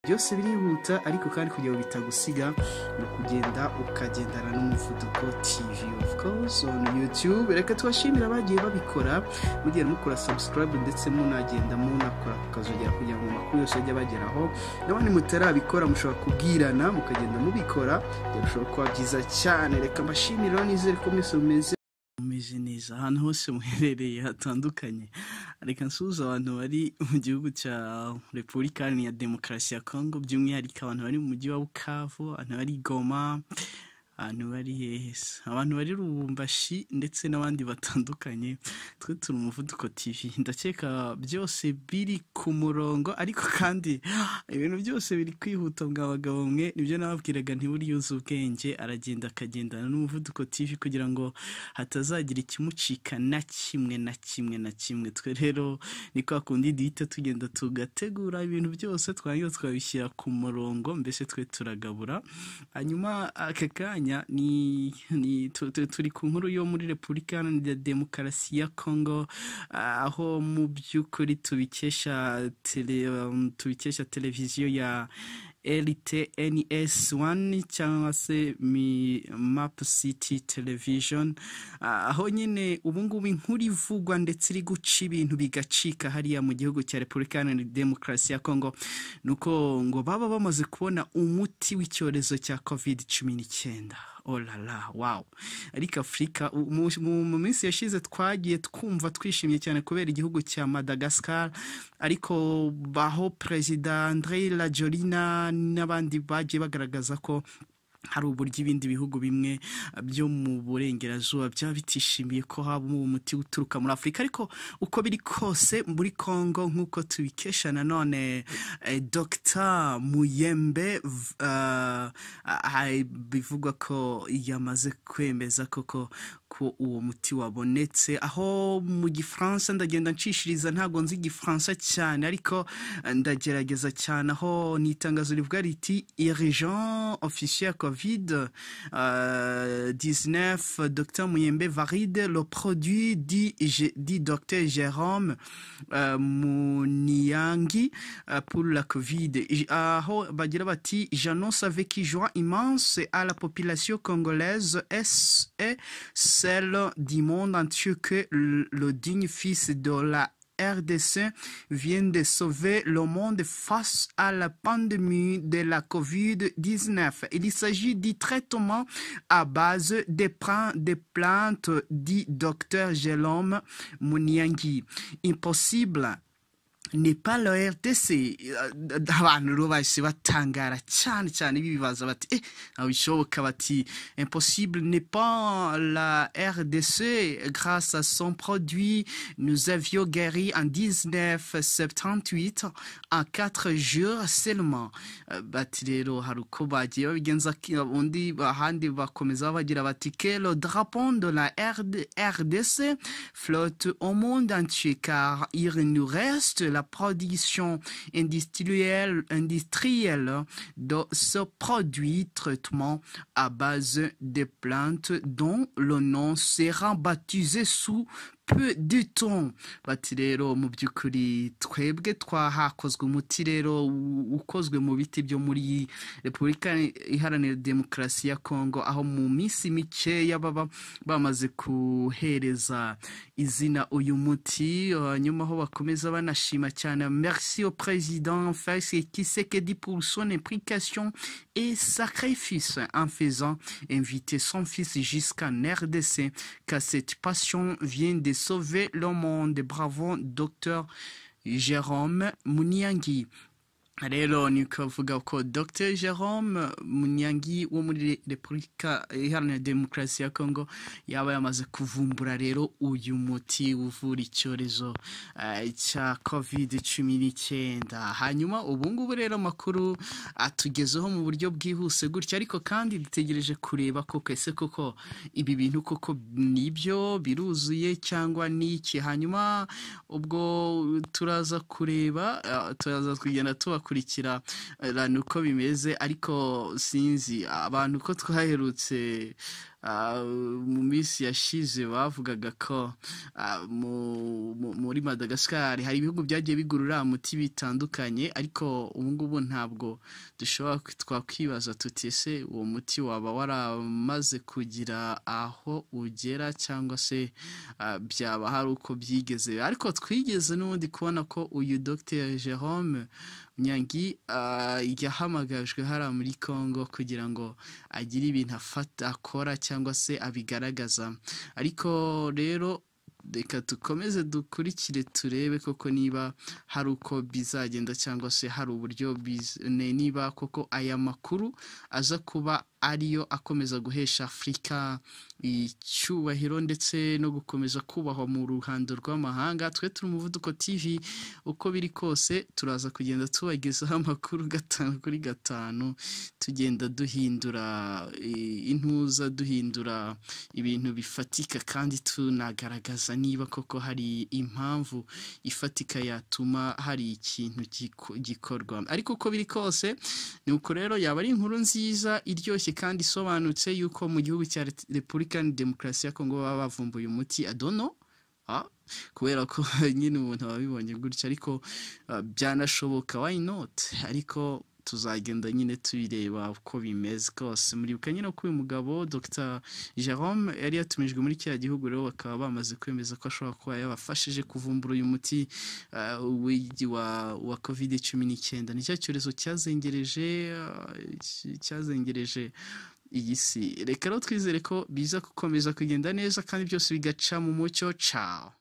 Byose birihuta, ariko kandi kugira ngo bitagusiga ni ukugenda ukagendana n'Umuvuduko TV, of course, on YouTube. Reka tubashimire abagiye babikora, mugenda mukora subscribe ndetse munagenda munakora kukazogera kugira ngo amakuru yose ajye abageraho. N'abandi mutarabikora mushobora kubwirana mukagenda mubikora, birashobora kuba byiza cyane. Reka mbashimire rero, nizere ko mwese mumeze neza ahantu hose muherereye hatandukanye. Reka nsuhuze abantu bari mu gihugu cya Repubulika Iharanira Demokarasi ya Kongo, by'umwihariko abantu bari mu mujyi wa Bukavu, abantu bari Goma, abantu bari hehe se, abantu bari Lubumbashi ndetse n'abandi batandukanye. Twe turi Umuvuduko TV, ndakeka byose biri ku murongo, ariko kandi ibintu byose biri kwihuta bwa bagabo mwe. Nibyo nababwiraga, ntiburi yuze ubwenge aragenda akagendana n'Umuvuduko TV kugira ngo hatazagira ikimucika na kimwe na kimwe na kimwe. Twe rero ni kwa kundi duhita tugenda tugategura ibintu byose, twarangiza tukabishyira ku murongo, mbese twe turagabura. Hanyuma aka kanya ni turi ku nkuru yo muri Repubulika Iharanira Demokarasi ya Kongo, aho mu by'ukuri tubikesha televiziyo ya RTNS 1 cyangwa se mi Map City Television, aho nyine ubu ngubu inkuru ivugwa ndetse iri guca ibintu bigacika hariya mu gihugu cya Repubulika Iharanira Demokarasi ya Kongo nuko ngo baba bamaze kubona umuti w'icyorezo cya COVID-19. Oh la la, wow! Ariko Afurika mu minsi yashize twagiye twumva twishimye cyane kubera igihugu cya Madagascar, ariko baho Perezida Andry Rajoelina n'abandi bagiye bagaragaza ko hari uburyo ibindi bihugu bimwe byo mu burengerazuba byaba bitishimiye ko haba umuti uturuka muri Afurika. Ariko uko biri kose, muri Congo, nk'uko tubikesha nanone Dr Muyembe, bivugwa ko yamaze kwemeza koko ko uwo muti wabonetse. Aho mu Gifaransa, ndagenda nshishiriza, ntabwo nzi Igifaransa cyane ariko ndagerageza cyane, aho ni itangazo rivuga riti: "Urgent officiel Covid 19, Dr Muyembe valide le produit dit Dr Jérôme Muniangi pour la Covid." Aho bagira bati: "J'annonce avec joie immense à la population congolaise et celle du monde entier que le digne fils de la RDC vient de sauver le monde face à la pandémie de la COVID-19. Il s'agit du traitement à base de plantes dit Dr Jérôme Muniangi. Impossible n'est pas le RDC." Abantu rero bahise batangara cyane cyane, bibaza bati: "Eh, ntabwo bishoboka." Bati: "Impossible n'est pas la RDC. Grâce à son produit, nous avions guéri en 1978 en 4 jours seulement." Bati rero hari uko bagiye babigenza, undi ahandi bakomeza bagira bati: "Que le drapeau de la RDC flotte au monde entier, car il nous reste la production industrielle de ce produit traitement à base de plantes dont le nom sera baptisé sous peu de temps." Bati rero mu by'ukuri twebwe twahakozwe umuti rero ukozwe mu biti byo muri Repubulika Iharanira Demokarasi ya Kongo, aho mu minsi mikeya baba bamaze kuhereza izina uyu muti. Hanyuma aho bakomeza banashima cyane: "Merci au président Félix Tshisekedi pour son implication et sacrifice en faisant inviter son fils jusqu'en RDC, car cette passion vient de sauver le monde. Bravo Dr Jérôme Muniangi." Rero ni kuvuga ko Dr Jérôme Munyangi wo muri Repubulika Iharanira Demokarasi ya Kongo yaba yamaze kuvumbura rero uyu muti uvura icyorezo cya COVID-19. Hanyuma ubu ngubu rero amakuru atugezeho mu buryo bwihuse gutya, ariko kandi dutegereje kureba koko ese koko ibi bintu koko nibyo biruzuye cyangwa ni iki. Hanyuma ubwo turaza kureba, turaza kugenda tubakurikira uko bimeze. Ariko sinzi abantu ko twaherutse. Mu minsi yashize bavugaga ko muri Madagascar hari ibihugu byagiye bigura muti bitandukanye, ariko ubu ngubu ntabwo dushobora twakwibaza tuti ese uwo muti waba waramaze kugira aho ugera cyangwa se byaba hari uko byigeze. Ariko twigeze n'ubundi kubona ko uyu Dr Jerome Nyangi yahamagajwe hariya muri Congo kugira ngo agire ibintu afata akora cyangwa se abigaragaza. Ariko rero reka dukomeze dukurikire turebe koko niba hari uko bizagenda cyangwa se hari uburyo niba koko aya makuru aza kuba ariyo akomeza guhesha Afurika icyubahiro ndetse no gukomeza kubahwa mu ruhando rw'amahanga. Twe turi Umuvuduko TV, uko biri kose turaza kugenda tubagezaho amakuru 5 kuri 5, tugenda duhindura intuza, duhindura ibintu bifatika kandi tunagaragaza niba koko hari impamvu ifatika yatuma hari ikintu gikorwa. Ariko uko biri kose ni uko rero yaba ari inkuru nziza iryoshye kandi isobanutse yuko mu gihugu cya Repubulika Demokarasi ya Kongo baba bavumbuye umuti adono, kubera ko nyine umuntu ababibonye gutya, ariko byanashoboka, why not? Ariko tuzagenda nyine tubireba uko bimeze kose. Muribuka nyine ko uyu mugabo Dr Jerome yari yatumijwe muri kiriya gihugu, rero bakaba bamaze kwemeza ko ashobora kuba yabafashije kuvumbura uyu muti wa COVID-19. Ni cya cyorezo cyazengereje iyi si. Reka rero twizere ko biza gukomeza kugenda neza kandi byose bigaca mu mucyo. Ciao.